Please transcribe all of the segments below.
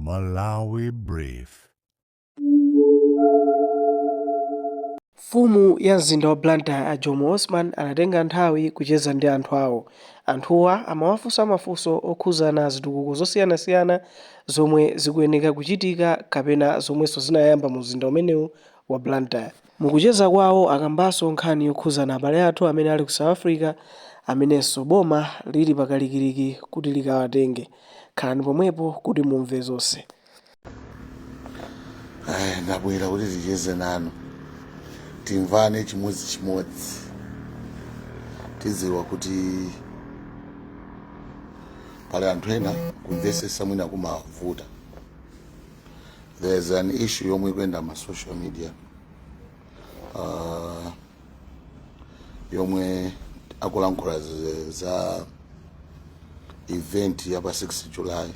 Malawi Brief. Mfumu ya mzinda wa Blantyre a Jomo Osman anatenga nthawi kucheza ndi anthu awo. Anthuwa amawafunsa mafunso okhuzana zitukuko zosiyanasiyana zomwe zikuyeneka kuchitika kapena zomwenso zinayamba mu mzinda umenewu wa Blantyre. Mukucheza kwawo akambanso nkhani yokhuzana abale athu amene ali ku South Africa amenenso boma lili pakalikiliki kuti likawatenge. Khalani pomwepo kuti mumve zonse. Aya, ndabwera kuti ticheze nanu, timvane chimodzi chimodzi, tidziwa kuti pali anthu ena kumvesesa mwina kumavuta. There's an issue yomwe ikuyenda ma social media yomwe akulankhula za event ya pa 6 July.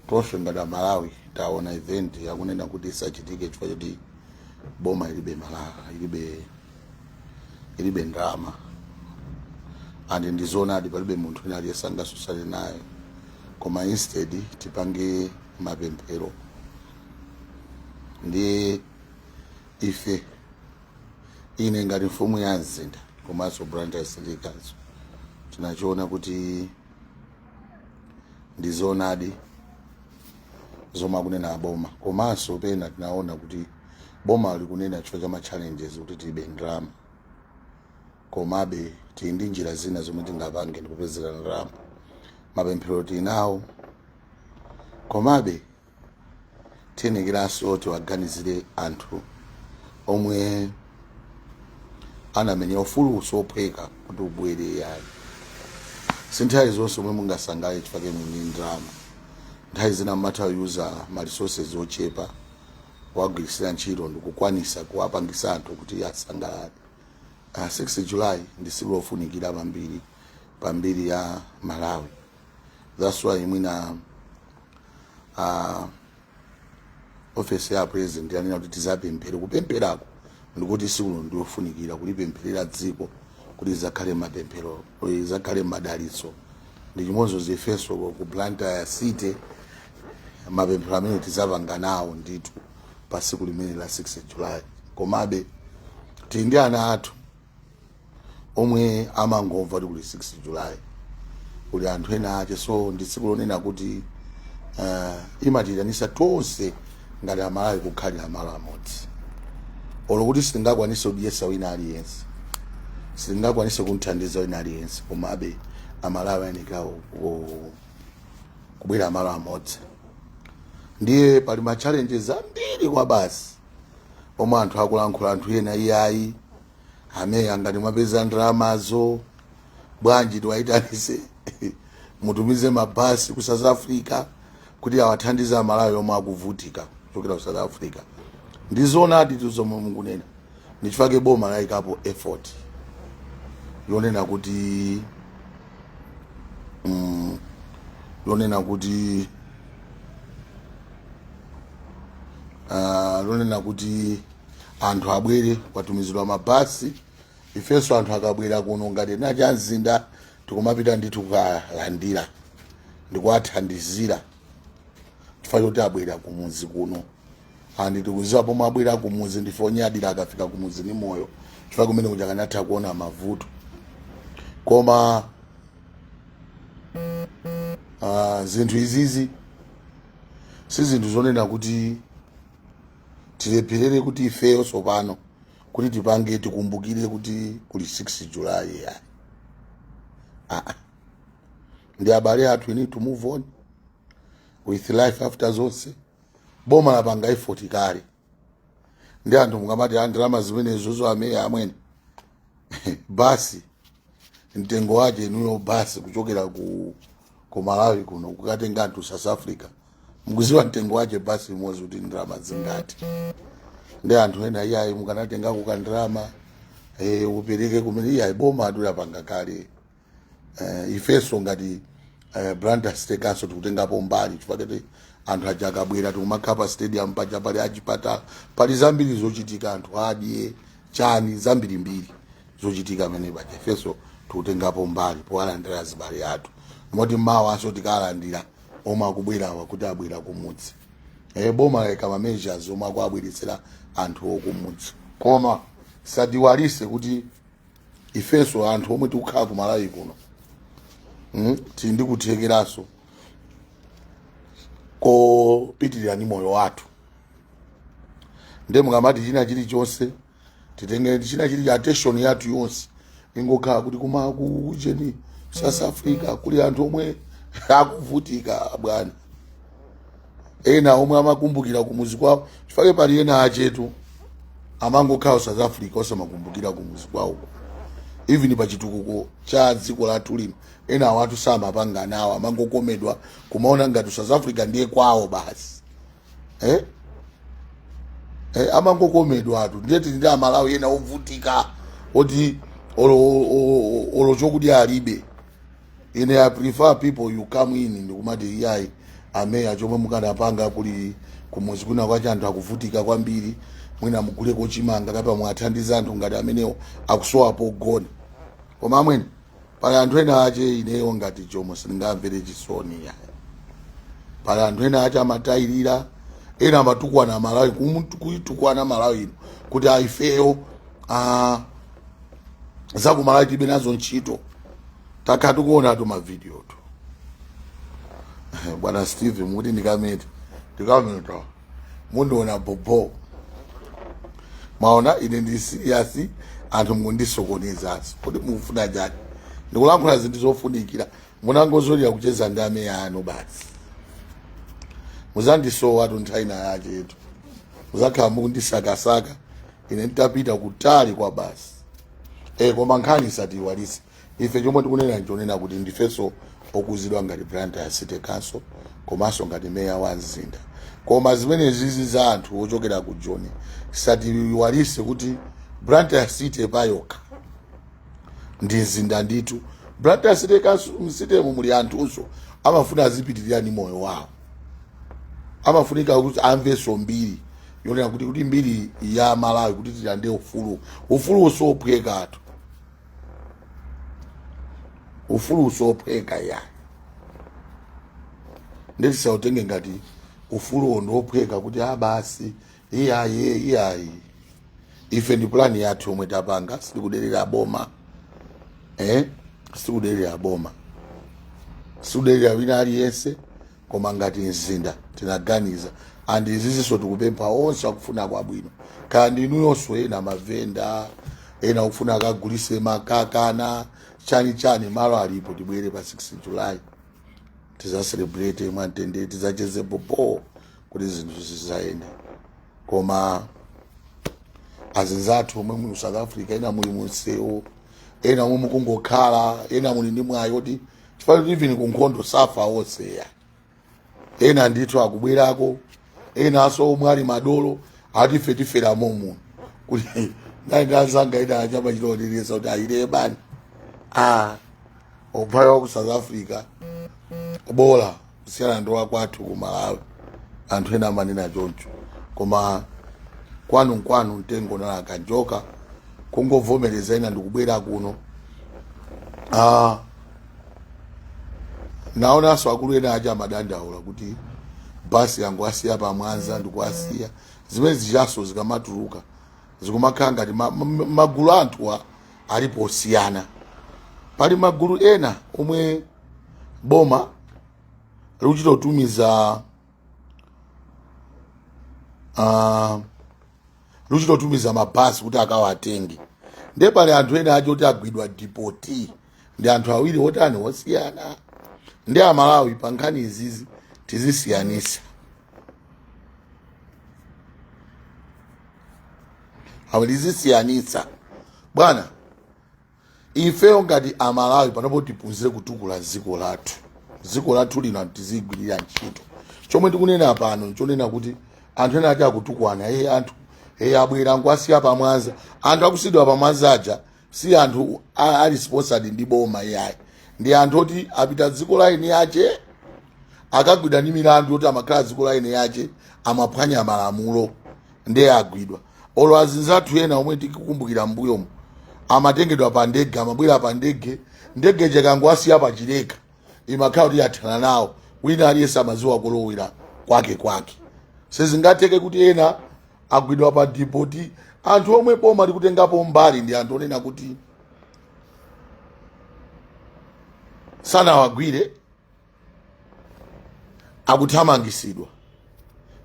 Tonse ngati Amalawi taona event yakunena kuti isachitike chifukwa choti boma ilibe mala ilibe ndalama, and ndizoonadi, palibe munthu wina aliyense angasusane naye, koma instead tipange mapemphero. Ndi ife, ine ngati mfumu ya mzinda komanso Blantyre City Council, tinachiona kuti ndizoonadi zomwe akunena aboma, komanso pena tinaona kuti boma likunena chifukwa cha ma challenges kuti tilibe ndalama, komabe tili ndi njira zina zomwe tingapange ndikupezera ndalama. Mapemphero tili nawo, komabe tiyenekeranso tiwaganizire anthu omwe anamenya ufulu sophweka kuti ubwere. Yayi, si nthawi zonse omwe mungasangalale chifukwa chake muli ndi ndalama. Nthawi zina mumatha kuyuza ma resources ochepa kuwagwirisira ntchito ndikukwanisa kuwapangisa anthu kuti asangalale. 6 July ndi tsiku lofunikira pambiri pambiri ya Malawi. That's why mwina office ya president yanena kuti tizapemphere. Kupempherako ndikuti tsikulo ndiofunikira kulipempherera dziko kuti lizakhale mapemphero, kuti lizakhale madalitso. Ndi chimodzimodzi ifenso ku Blantyre City, mapemphero amene tizapanga nawo ndithu pa tsiku limene la 6 July. Komabe tili ndi ana athu omwe amangomva kuti kuli 6 July, kuli anthu ena ache. So ndi tsiku lonena kuti imatiyitanisa tonse ngati Amalawi kukhalira malo amodzi, olo kuti sitingakwanise kudyesa wina aliyense, sitingakwanise kumthandiza wina aliyense, komabe Amalawi ayenekera kubwera malo amodzi. Ndiye pali ma challenges ambiri kwa basi omwe anthu akulankhula. Anthu ena, iyayi, amene angati mwapeza ndalamazo bwanji tiwayitanise, mutumize mabasi ku South Africa kuti awathandize Amalawi omwe akuvutika kuchokera ku South Africa. Ndizoonadi zomwe mukunena, ndichifukwa boma layikapo effort yonena kuti anthu abwere, kwatumizidwa mabasi. Ifenso anthu akabwera kuno ngati nacha mzinda, tikumapita ndithu kukalandira ndikuwathandizira chifukwa choti abwera kumuzi kuno, and tikuziwa pomwe abwera kumuzi ndife onyadira akafika kumuzi ni moyo, chifukwa kumene kuja kanatha kuona mavuto. Koma zinthu izizi si zinthu zonena kuti tilepherere kuti ifeyo tsopano kuti tipange tikumbukire kuti kuli 6 July. Yayi, ah, ndi abale athu. We need to move on with life after zonse. Boma lapanga effort kale. Ndi anthu mukamati a ndalama zimenezozo, amene amwene, basi mtengo wake inuyo, basi kuchokera ku Malawi kuno kukatenga anthu South Africa, mukuziwa mtengo wake basi imodzi kuti ndalama zingati? Ndi anthu ena, iyayi, mukanatengako kandalama upereke kumene. Iyayi, boma adulapanga kale. Ifenso ngati Blantyre City Council tikutengapo mbali chifukwa kuti anthu aja akabwera tikumakhala pa stadium paja, pali achipatala, pali zambiri zochitika, anthu adye chani, zambirimbiri zochitika pamene paja. Ifenso tikutengapo mbali powalandira azibale athu, moti mawa anso tikalandira. Omwe akubwerawa kuti abwera kumudzi, boma layika ma measures omwe akuabweretsera anthu okumudzi, koma satiwalise kuti ifenso anthu omwe tikukhala ku Malawi kuno, tili ndi kuthekeranso kopitirira ndi moyo wathu. Ndiye mukamati china chilichonse titenge, china chili attention yathu yonse ingokhala kuti kuma kucheni South Africa kuli anthu omwe akuvutika, bwana, ena omwe amakumbukira kumuzi kwawo, chifukwa pali ena achetu amangokhala South Africa osamakumbukira kumuzi kwawo. Even pa chitukuko cha dziko lathu lino, ena awatu samapanga nawo, amangokomedwa kumaona ngati South Africa ndiye kwawo basi, eh? Amangokomedwa atu. Ndiye tili ndi Amalawi ena ovutika oti olo chokudya alibe. Ine I prefer people you come in ndikumati, "Iyayi, ameya, chomwe mukanapanga, kuli kumuzi kuna kwacha anthu akuvutika kwambiri, mwina muguleko chimanga kapa mwathandiza anthu ngati amenewo akusowa pogona." Koma amwene, pali anthu ena ache ineyo ngati Jomo sindingamvere chisoni yayi. Pali anthu ena ache amatayirira, ena amatukwana Malawi, kuitukwana Malawi ino kuti aifeyo, zakumalawi tilibe nazo ntchito. Takhala tikuona tu mavidiyo tu. Bwana Steve, mukuti ndikamete, ndikameta, mundiona bobo. Maona, ine ndi serious, anthu mundisokonezaso kuti mukufuna chani. Ndikulankhula zinthu zofunikira. Munangozolera kucheza ndi ameya anu basi. Muzandisowa tu nthawi ina yachetu, muzakhala mukundisakasaka ine nditapita kutali kwa basi. Koma nkhani isatiiwalise ife. Chomwe tikunena nchonena kuti ndifenso okuzidwa ngati Blantyre City Council komanso ngati meya wa mzinda. Koma zimene zizi za anthu ochokera ku Joni, satiiwalise kuti Blantyre City payokha ndi mzinda ndithu. Blantyre City Council, mcitymo muli anthunso amafuna azipitirira ndi moyo wawo, amafunika kuti amvenso mbiri yonena kuti mbiri ya Malawi, kuti tilande ufulu. Ufulu usophwekatu, ufulu usophweka ya. Ndetisautenge ngati ufuluwo ndiophweka kuti a basi, iyayi, iyayi. Ife ndi plan yathu yomwe tapanga. Sitikudelera boma, sitikudelera boma, sitikudelera wina aliyense, koma ngati mzinda tinaganiza. And izizinso tikupempha onse akufuna kwabwino, kaya ndinuyonso, ena mavenda, ena akufuna akagulise makakana chani chani, malo alipo. Tibwere pa 6 July, tizacelebrate mwamtendere, tizacheze popo kuti zinthu zizayende. Koma azinzathu omwe muli South Africa, ena muli munsewu, ena omwe mukungokhala, ena muli ndi mwayi oti, chifukwa kuti even kunkhondo safa onse ya. Ena ndithu akubwerako, ena aso omwe ali madolo ati ife tiferamo muno. Kuti ndali ndazanga ina achapachitoonelesa kuti ayile bani, umphawi wa ku South Africa bola kusiyana ndi wakwathu ku Malawi. Anthu ena amanena choncho, koma kwanu nkwanu, mtengo nalaka njoka. Kungovomereza ina ndikubwera kuno. Naonanso akulu ena aja amadandaula kuti basi yangu asiya pamwanza ndikuasiya. Zimene zichaso zikamatuluka zikumakhala ngati magulu anthuwa alipo osiyana. Pali magulu ena omwe boma likuchita kutumiza, likuchita kutumiza mabasi kuti akawatenge, ndiye pali anthu ena acho kuti agwidwa deport. Ndi anthu awiri otani? Osiyana. Ndi Amalawi, pa nkhani izizi tizisiyanisa awo, tizisiyanitsa bwana. Ifeyo ngati Amalawi panopo tiphunzire kutukula dziko lathu. Dziko lathu lino tizigwirira ntchito. Chomwe tikunena pano nchonena kuti anthu ena ati akutukwana, anthu abwera nkuasiya pamwanza. Anthu akusidwa pamwanza aja si anthu ali sponsored ndi boma, iyayi. Ndi anthu oti apita dziko la eni ache, akagwidwa ndi milandu yoti amakhala dziko la eni ache, amaphwanya malamulo, ndiye agwidwa. Olo azinzathu ena omwe tikukumbukira m'mbuyomo amatengedwa pa ndege, amabwera pa ndege, ndege chakangowasiya pachileka, imakhala kuti yathana nawo. Wina aliyense amaziwa kolowera kwake kwake. Sizingatheke kuti ena agwidwa pa deport. Anthu omwe boma likutengapo mbali ndi anthu onena kuti sanawagwire, akuthamangisidwa,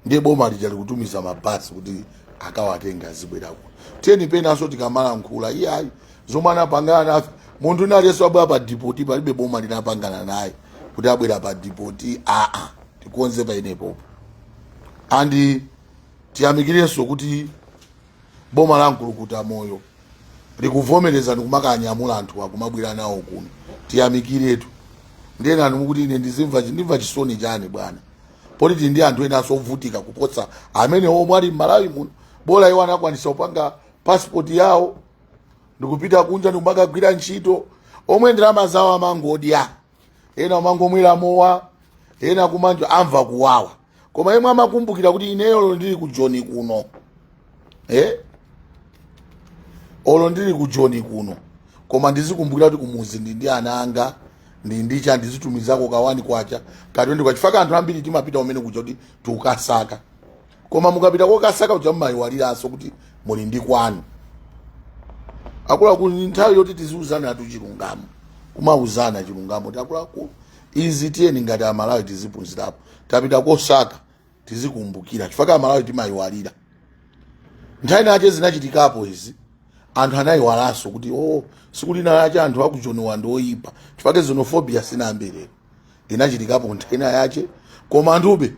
ndiye boma lija likutumiza mabasi kuti akawatenga azibwera kuno. Tiyeni penanso tikamalankhula, iyayi, zomwe anapangana nafe, munthu wina aliyense wabwera pa deport, palibe boma linapangana naye kuti abwera pa deport. Aa, tikonze painepopo. And tiyamikirenso kuti boma la Mkulukuta Moyo likuvomereza ndikumakanyamula anthu akumabwera nawo kuno. Tiyamikiretu. Ndiyena anthu mukuti ine ndizimva, ndimva chisoni chani bwana, poti tili ndi anthu ena ovutika kuposa amene omwe ali m'Malawi muno. Bola iwo anakwanisa kupanga passport yawo ndikupita kunja ndikumakagwira ntchito, omwe ndalama zawo amangodya, ena amangomwera mowa, ena kumanja amva kuwawa. Koma yemwe amakumbukira kuti ineyo olo ndili ku Joni kuno, olo ndili ku Joni kuno, koma ndizikumbukira kuti kumuzi ndi ndi ana anga, ndi ndicha ndizitumizako ka 1 kwacha, ka 20 kwacha, chifukwa anthu ambiri timapita umene kuja kuti tikukasaka. Koma mukapita kokasaka kuja mumayiwaliranso kuti muli ndi kwanu. Akuluakulu, ndi nthawi yoti tiziuzana atu chilungamo, kumauzana chilungamo kuti akuluakulu, izi tiyeni ngati Amalawi tiziphunzirapo. Tapita kosaka, tizikumbukira, chifukwa Amalawi timayiwalira. Nthawi nache zinachitikapo izi, anthu anayiwalanso kuti oh, siku lina lache anthu akujoniwa ndi oyipa, chifukwa xenophobia sinayambe lero, inachitikapo nthawi ina yache, koma anthube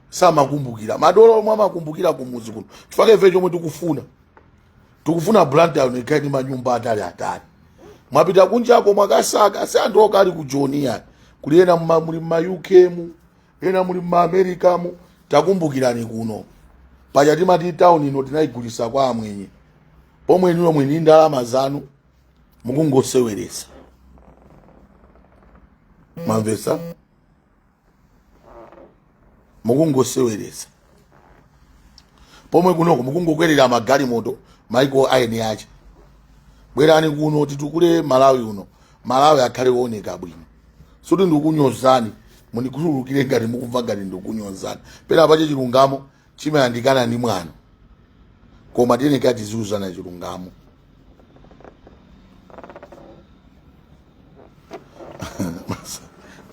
samakumbukira. Madolo omwe amakumbukira kumuzi kuno, chifukwa ife chomwe tikufuna, tikufuna Blantyre ikhale ndi manyumba atali atali. Mwapita kunjako mwakasaka, si anthu okali ku Joni, kuli ena muli mma UK mu, ena muli mma America mu. Takumbukirani kuno. Paja timati town ino tinayigulisa kwa amwenye, pomwe inuyo mwini ndalama zanu mukungoseweresa. Mwamvesa? Mukungoseweresa pomwe kunoko mukungokwerera magalimoto maiko aeni ache. Bwerani kuno titukule Malawi uno, Malawi akhale wooneka bwino. Suti ndikunyozani, mundikhululukire ngati mukumva ngati ndikunyozani. Pena pache chilungamo chimayandikana ndi mwano, koma tiyeneka tiziuzana chilungamo.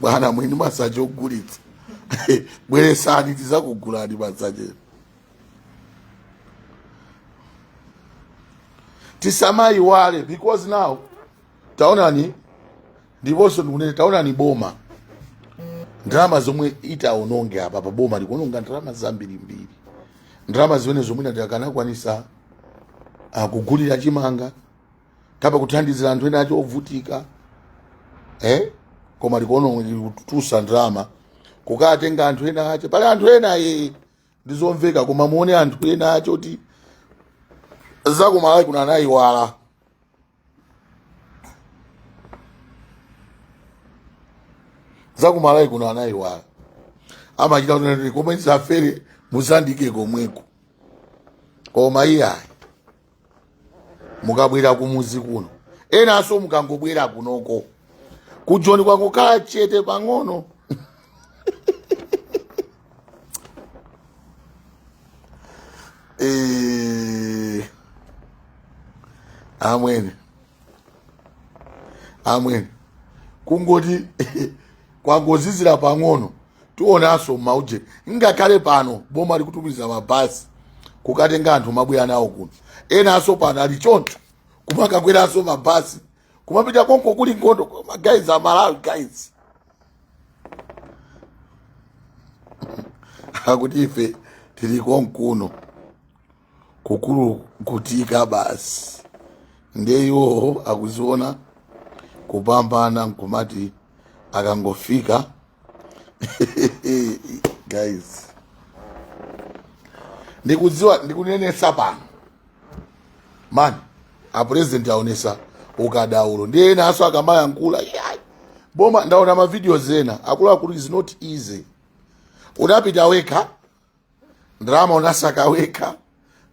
Bwana mwini masache ogulitsa, bweresani tizakugulani masache. Tisamayiwale, because now taonani, ndiponso ndikunene, taonani boma ndalama zomwe itaononge apa pa boma likuononga ndalama zambirimbiri, ndalama zimene zomwe tikanakwanisa kugulira chimanga kapa kuthandizira anthu ena acho ovutika, Koma likuononga, likutusa ndalama kukatenga anthu ena ache. Pali anthu ena ye ndizomveka, koma muone anthu ena ache kuti zakumalawi kuno anayiwala. Zakumalawi kuno anayiwala, amachita kuti komwe zafere muzandike komweko. Koma iyayi, mukabwera kumuzi kuno, enanso mukangobwera kunoko kujoni kwangokhala chete pang'ono. Amwene, amwene, kungoti kwangozizira pang'ono, tionanso mauje. Ngakhale pano boma likutumiza mabasi kukatenga anthu mabwera nawo kuno, enanso pano ali choncho kumakakweranso mabasi kumapita konko kuli nkhondo. Koma guys, Amalawi guys, akuti ife tili konkuno kukulukutika basi, ndiye iwo akuziona kupambana nkumati akangofika. Guys, ndikudziwa ndikunenetsa pano man, a president aonesa ukadaulo, ndiye ena aso akamayankhula, yayi boma. Ndaona ma videos ena, akuluakulu, is not easy. Unapita wekha, ndalama unasaka wekha,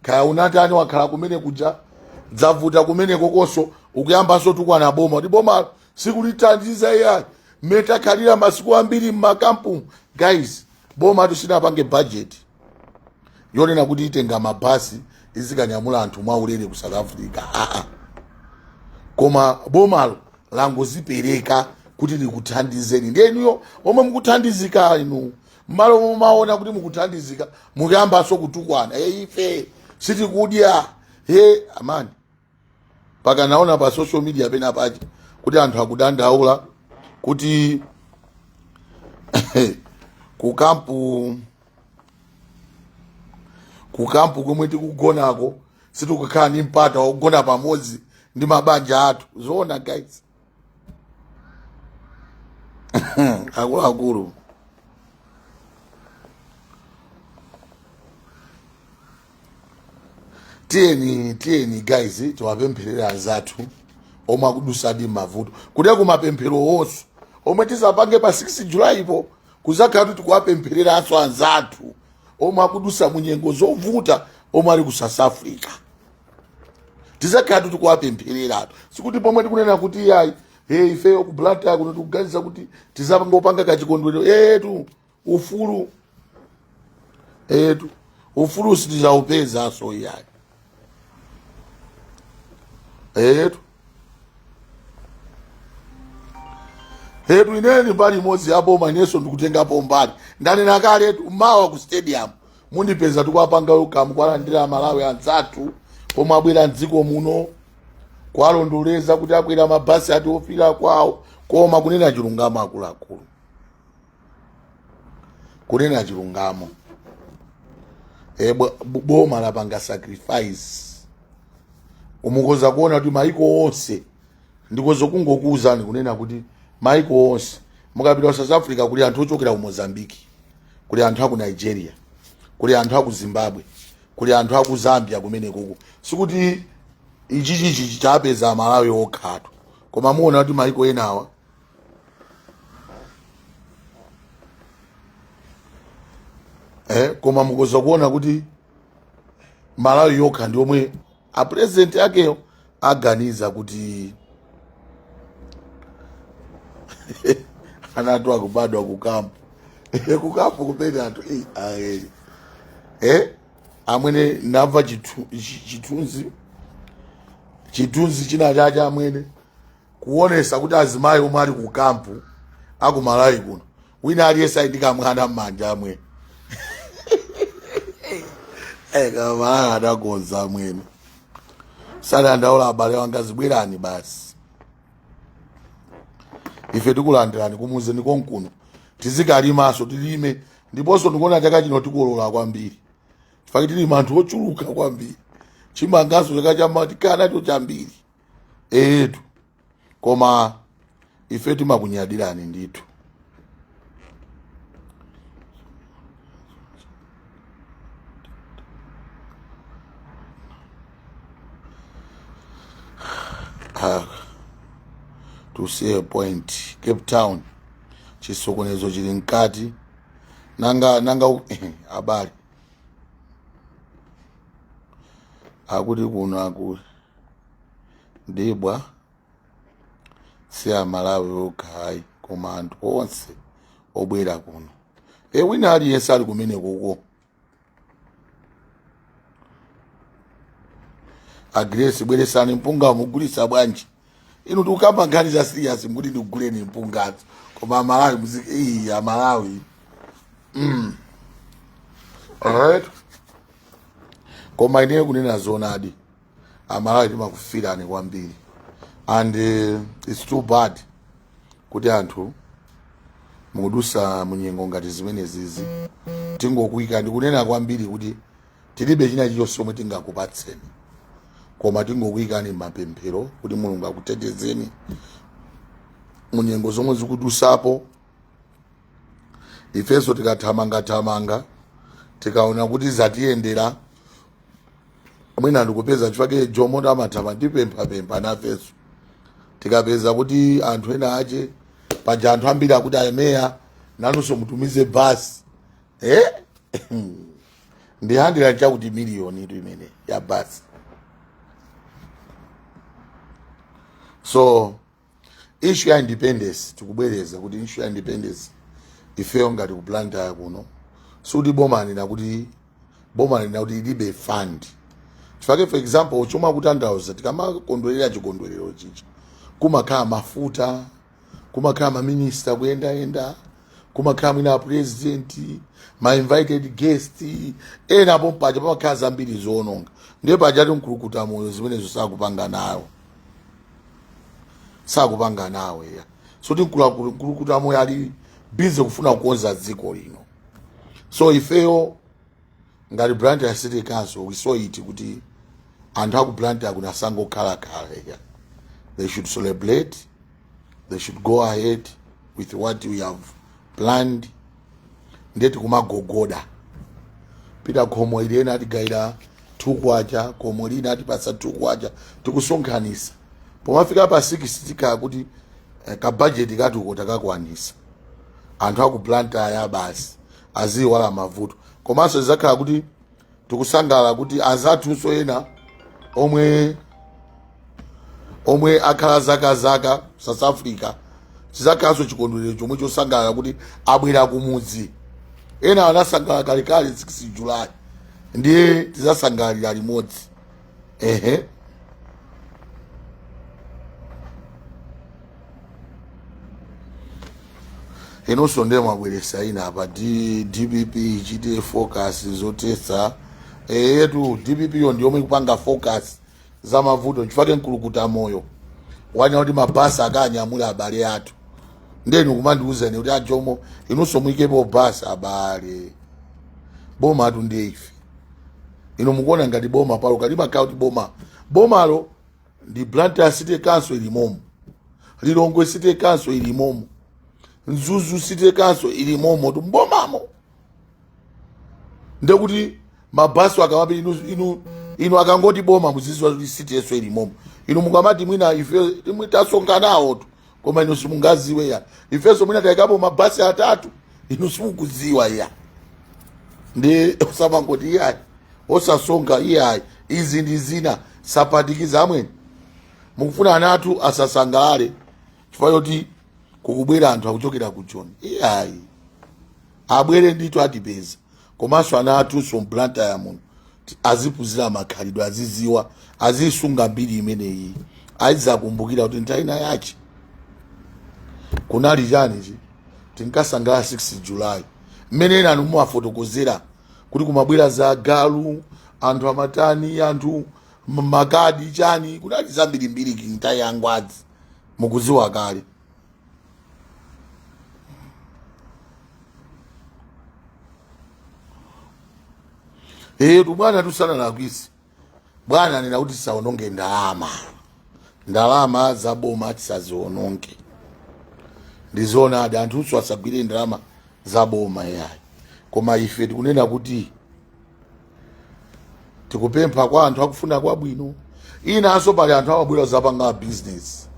kaya unatani, wakhala kumene kuja, dzavuta kumene kokonso, ukuyambanso tukwana boma kuti boma sikulithandiza iyayi, mmene takhalira masiku ambiri mmakampu. Guys, boma sinapange budget yonena kuti itenga mabasi izikanyamula anthu mwaulere ku South Africa, aa, koma bomalo langozipereka kuti likuthandizeni. Ndiye inuyo omwe mukuthandizika, inu mmalo mumaona kuti mukuthandizika, mukuyambanso kutukwana, "E, ife sitikudya." He amani, paka naona pa social media pena pache kuti anthu akudandaula kuti kukampu komwe tikugonako sitikukhala ndi mpata wokugona pamodzi ndi mabanja athu. Zoona guys? Akuluakulu, tiyeni, tiyeni guys, tiwapempherere anzathu omwe akudusadi mavuto, kuti kumapemphero wonso omwe tizapange pa 6 July po kuzakhala kuti tikuwapemphereranso anzathu omwe akudusa munyengo zovuta, omwe ali ku South Africa. Tizakhala kuti tikuwapemphereratu, sikuti pomwe tikunena kuti yayi, hey, ifeyo ku Blantyre kuno tikuganiza kuti tizangopanga kachikondwerero etu ufulu etu ufulu sitizaupezanso iyayi etu etu. Ineni mbali imodzi ya boma, inenso ndikutengapo mbali. Ndanena kale etu, mawa ku stadium mundipeza tikuwapanga welcome, kuwalandira Malawi anzathu pomwe abwera mdziko muno, kuwalondoleza kuti akwera mabasi ati ofika kwawo. Koma kunena chilungamo, akuluakulu, kunena chilungamo, boma lapanga sacrifice. Umukoza kuona kuti maiko onse, ndikoza kungokuwuzani kunena kuti maiko onse, mukapita ku South Africa kuli anthu ochokera ku Mozambique, kuli anthu aku Nigeria, kuli anthu aku Zimbabwe, kuli anthu aku Zambia kumene kuku. Sikuti ichichichi chapeza Amalawi okhatu, koma muona kuti maiko enawa koma mukoza kuona kuti Malawi yokha ndi omwe a president akeyo aganiza kuti anatu akubadwa kukampu, kukampu kumene anthu amwene namva chithunzi china chache amwene, kuonesa kuti azimayi omwe ali ku kampu aku Malawi kuno, wina aliyense ali ndi kamwana m'manja amwene. Kamalawi adakonza amwene, sadandaula. Abale wanga, zibwerani basi, ife tikulandirani kumuzi konkuno, tizikalimaso, tilime. Ndiponso ndikuona chaka chino tikolola kwambiri, chifukwa tilima anthu ochuluka kwambiri. Chimangaso chaka chama tikanacho chambiri etu. Koma ife timakunyadirani ndithu. Ah, to see a point, Cape Town chisokonezo chili mkati. Nanga nanga abale akuti kuno aku ndibwa si Amalawi okha ayi, koma anthu onse obwera kuno. Wina aliyense ali kumene kuko. Agresi, bweresani mpunga, mugulisa bwanji inu? Tikukamba nkhani za serious, mukuti ndikuguleni mpungazo. Koma Amalawi muziki iyi, Amalawi. Alright, koma ineyo kunena zoonadi, Amalawi timakufirani kwambiri, and it's too bad kuti anthu mukudusa munyengo ngati zimenezizi. Tingokuyika ndikunena kwambiri kuti tilibe china chilichonse chomwe tingakupatseni, koma tingokuyikani mapemphero kuti Mulungu akutetezeni munyengo zomwe zikudusapo. Ifenso tikathamangathamanga, tikaona kuti zatiyendera mwina ndikupeza, chifukwa Jomo amathama, ndipemphapempha nafenso. Tikapeza kuti anthu ena ache paja, anthu ambiri akuti ayemeya nanunso mutumize basi, Ndi 100 chakuti miliyoni itu imene ya basi. So issue ya independence, tikubwereza kuti issue ya independence Ifeyo ngati ku Blantyre kuno, sikuti boma lanena kuti, boma lanena kuti ilibe fund. Chifukwa, for example, chomwe akutanthauza, tikamakondwerera chikondwerero chicha kumakhala mafuta, kumakhala maminista kuyendayenda, kumakhala mwina president, ma invited guest ena apo mpaja pamakhala zambiri zoononga. Ndiye pajatu Mkulukuta Moyo zimenezo sakupanga nawo, sakupanga nawo ya. So ti Mkulukuta Moyo ali busy kufuna kukonza dziko lino. So ifeyo ngati Blantyre City Council, we saw it kuti anthu aku Blantyre kuno asangokhalakhala ya. They should celebrate, they should go ahead with what we have planned. Ndiye tikumagogoda pita khomo ili, ena atigayira 2 kwacha, khomo lina atipasa 2 kwacha, tikusonkhanisa. Pomafika pa 6 tikhala kuti kabajeti katuko takakwanisa. Anthu aku Blantyre basi aziwala mavuto, komanso zizakhala kuti tikusangalala kuti anzathunso ena omwe akhala zakazaka South Africa, chizakhalanso chikondwerero chomwe chosangalala kuti abwera kumudzi. Ena anasangalala kalekale 6 July, ndiye tizasangalalira limodzi. Ehe, inunso ndiye mwabweresa ina apa. DPP ichite focus zotesa eyetu. DPP yo ndiyomwe ikupanga focus za mavuto, nchifukwa Mkulukuta Moyo wanena kuti mabasi akanyamula abale athu. Ndenu kumandiuzani kuti ajomo inunso muyikepo basi. Abale, boma atu ndiye ife. Ino mukuona ngati boma palo kalimakhala kuti boma, bomalo ndi Blantyre City Council ilimomo, Lilongwe City Council ilimomo, Mzuzu City Council ilimomo, tumbomamo. Ndekuti mabasi akamapita, inu akangoti boma muziziwa kuti city yeso ilimomo. Inu mukamati mwina ife imwe tasonkanawo tu, koma inu simungaziwe ya. Ifenso mwina tayikapo mabasi atatu, inu simukuziwa ya. Ndi osamangoti iyayi, osasonga iyayi, izi ndi zina sapatikiza. Amweni mukufuna ana athu asasangalale chifukwa choti kukubwera anthu akuchokera ku Joni? Iyayi, abwere ndithu, atipeza. Komanso ana athunso mBlantyre muno aziphunzira makhalidwe, aziziwa, azisunga mbiri imeneyi, azizakumbukira kuti nthawi ina yachi kunali chanichi, tinkasangalala 6 July. Mmene ena anu mumafotokozera kuti kumabwera za galu, anthu amatani, anthu makadi chani, kunali zambirimbiri nthawi ya ngwadzi, mukuziwa kale. Etu bwana, tusanalakwise bwana, nena kuti tisaononge ndalama, ndalama za boma tisaziononge. Ndizoonadi, anthunso asagwire ndalama za boma yayi, koma ife tikunena kuti tikupempha kwa anthu akufuna kwabwino. Inanso pali anthu amabwera zapanga business,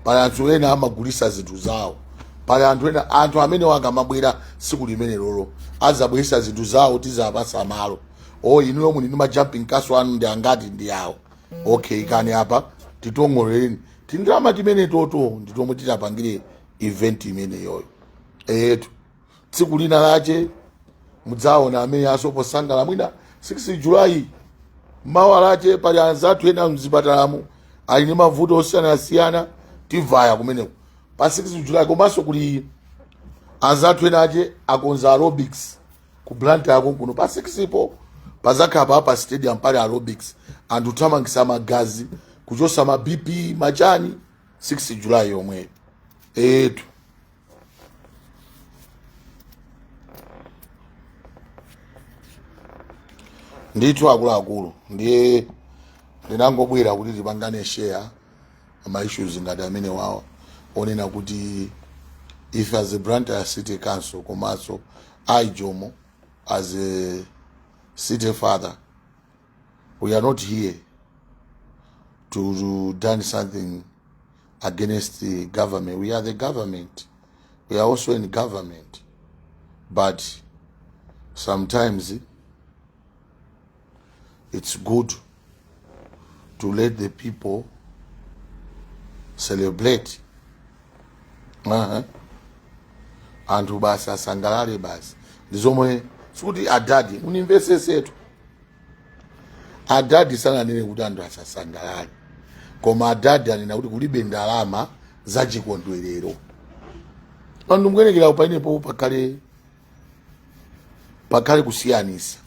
pali anthu ena amagulisa zinthu zawo, pali anthu ena. Anthu amene akamabwera siku limene lolo azabweresa zinthu zawo, tizapasa malo. O, inuyo muli ndi ma jumping castle anu ndi angati? Ndi awo, okay, kani apa titong'olereni tindalama timene toto ndi tomwe titapangire event imeneyoyo. Eyetu, tsiku lina lache mudzaona amene asoposangala mwina 6 July mawa lache. Pali anzathu ena mzipatalamo ali ndi mavuto osiyanasiyana, tivaya kumeneko pa 6 July. Komanso kuli anzathu ena ache akonza aerobics ku Blantyre kuno pa 6 po, pazakhala pa stadium pali aerobics, anthu thamangisa magazi, kuchosa ma BP machani, 6 July yomweyo. Etu ndithu akuluakulu, ndiye ndinangobwera kuti tipangane share ma issues ngati amene wawa onena kuti ife as a Blantyre City Council, komanso I Jomo as a city father, we are not here to done something against the government. We are the government, we are also in government, but sometimes it's good to let the people celebrate. Anthu basi asangalale basi. Ndi zomwe sikuti adadi munimvesesetu. Adadi sananene kuti anthu asasangalale, koma adadi anena kuti kulibe ndalama za chikondwerero. Anthu mukuyenekera pamenepo pakhale kusiyanisa.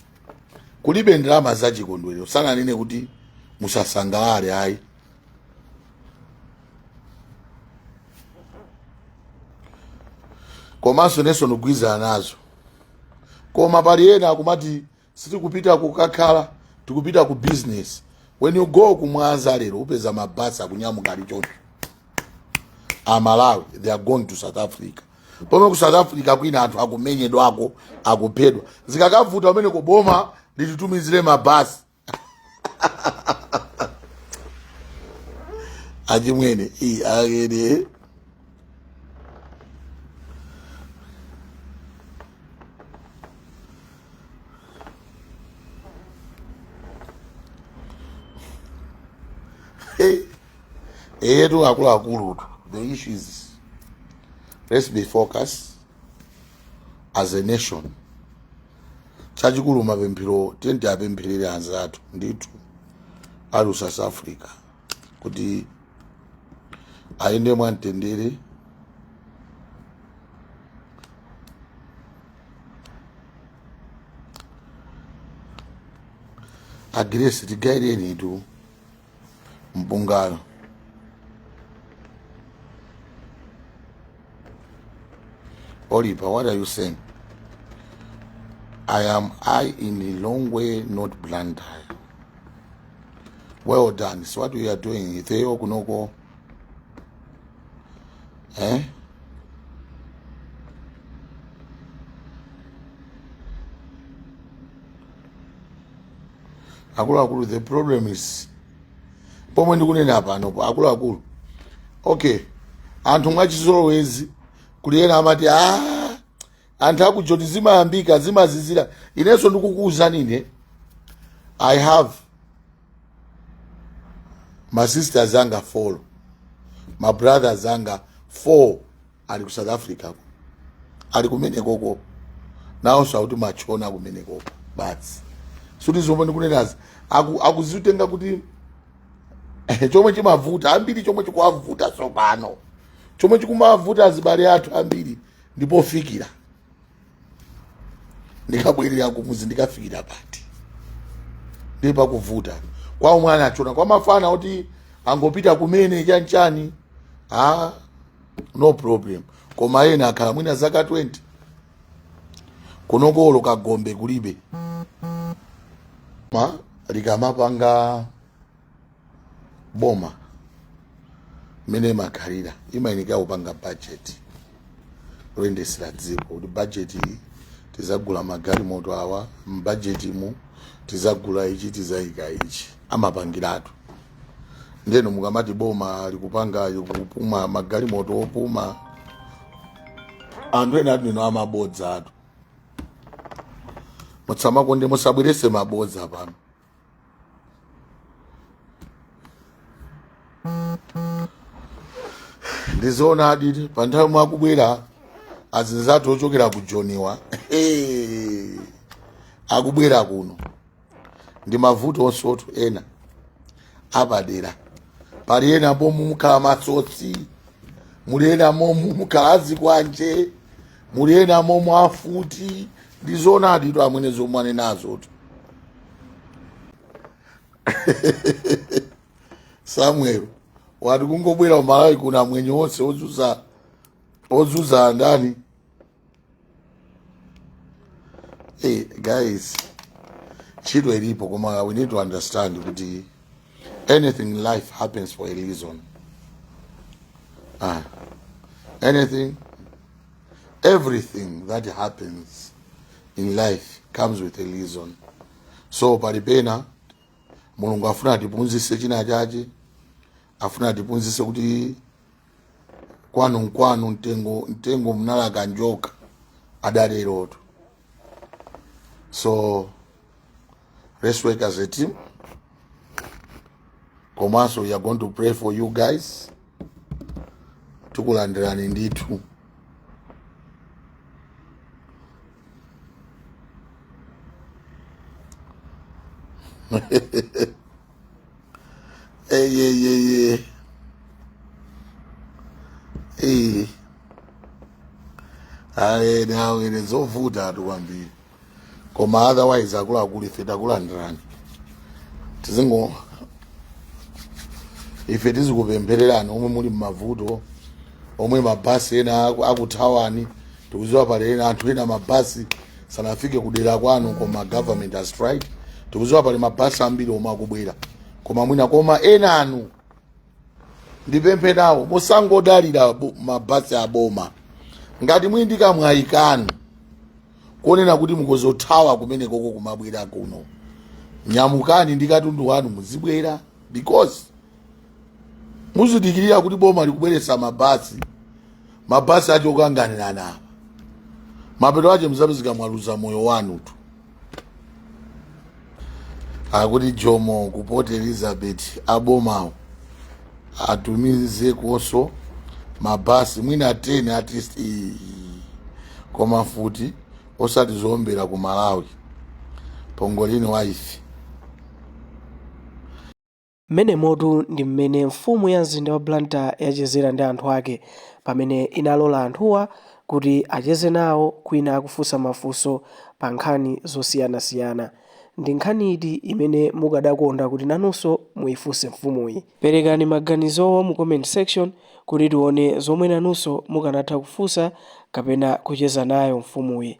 Kulibe ndalama za chikondwerero, sananene kuti musasangalale ayi. Komanso nenso ndikugwirizana nazo, koma pali ena akumati sitikupita kukakhala, tikupita ku business. When you go kumwanza lero upeza mabasi akunyamuka ali choncho, Amalawi, they are going to South Africa. Pomwe ku South Africa kwina anthu akumenyedwako, akuphedwa. Zikakavuta kumeneko boma lititumizire mabasi. Achimwene iyi akene eyetu akuluakulutu. The issue is, let's be focused as a nation. Chachikulu mapemphero, tiyeni tiapempherere anzathu ndithu ali ku South Africa kuti ayende mwamtendere. Agresi tigaireni tu mpungano. Oliver, what are you saying? I am I in Lilongwe, not Blantyre. Well done. It's what we are doing. Ifeyo kunoko. Eh? Akuluakulu, the problem is pomwe ndikunena pano akuluakulu, okay, anthu mwachizolowezi kuli ena amati ah, anthu akujoni zimayambika zimazizira. Inenso ndikukuwuzani ine, I have my sisters anga 4, my brothers anga 4 ali ku South Africa ko, ali kumenekoko nawonso akuti machona kumenekoko basi. Suti zomwe ndikunenazi akuzitenga kuti chomwe chimavuta ambiri, chomwe chikuwavuta tsopano, chomwe chikumavuta azibale athu ambiri ndipofikira. Ndikabwerera kumuzi ndikafikira pati? Ndi pakuvuta kwa omwe anachona, kwa mafana kuti angopita kumene chanchani, ah, no problem. Koma ena akhala mwina zaka 20 kunokolo, kagombe kulibe. Ma likamapanga boma mmene imakhalira, imayenekera kupanga budget loyendesera dziko, kuti budget iyi tizagula magalimoto awa, mbudget mu tizagula ichi, tizayika ichi, amapangiratu. Ndeno mukamati boma likupanga, likupuma magalimoto opuma, anthu ena atu nino amabodza atu. Musamakonde, musabwerese mabodza pano. Ndizoonadi, pa nthawi yomwe akubwera azinzathu ochokera ku Joniwa akubwera kuno ndi mavuto onsotu ena apadera. Pali ena momu mukhala matsotsi, muli ena momu mukhala azikwanje, muli ena momu afuti. Ndizoonadi tu amwene zomwe anenazotu Samuel wati kungobwera uMalawi kuno amwenye onse ozuza ozuza andani. Hey, guys, ntchito ilipo, koma we need to understand kuti anything in life happens for a reason. Anything, everything that happens in life comes with a reason. So palipena Mulungu afuna atiphunzitse china chache, afuna atiphunzitse kuti kwanu nkwanu, mtengo mtengo mnalaka njoka adalerotu. So let's work as a team. Komanso we are going to pray for you guys. Tikulandirani ndithu. Eyeyeye, eh, ayi, nawe zovuta atu kwambiri. Koma otherwise, akuluakulu, ife takulandirani. Tizingo ife tizikupemphererani omwe muli mmavuto, omwe mabasi ena akuthawani. Tikuziwa pali ena anthu ena mabasi sanafike kudera kwanu, koma government has tried. Tikuziwa pali mabasi ambiri omwe akubwera, koma mwina, koma ena anu ndipemphe nawo, musangodalira mabasi aboma. Ngati muli ndi kamwayi kanu konena kuti mukozothawa kumene koko kumabwera kuno, nyamukani ndi katundu wanu muzibwera, because muzidikirira kuti boma likubweretsa mabasi, mabasi acho okanganirana apa, mapeto ache muzapezeka mwaluza moyo wanu tu. Akuti Jomo ku Port Elizabeth, abomawo atumize koso mabasi mwina 10 at least. Koma futi osati zowombera ku Malawi, pongolini wife. Mmenemotu ndi mmene mfumu ya mzinda wa Blantyre yachezera ndi anthu ake, pamene inalola anthuwa kuti acheze nawo, kwina akufunsa mafunso pa nkhani zosiyanasiyana. Ndi nkhani iti imene mukadakonda kuti nanunso muyifunse mfumuyi? Perekani maganizowo mu comment section kuti tione zomwe nanunso mukanatha kufunsa kapena kucheza nayo mfumuyi.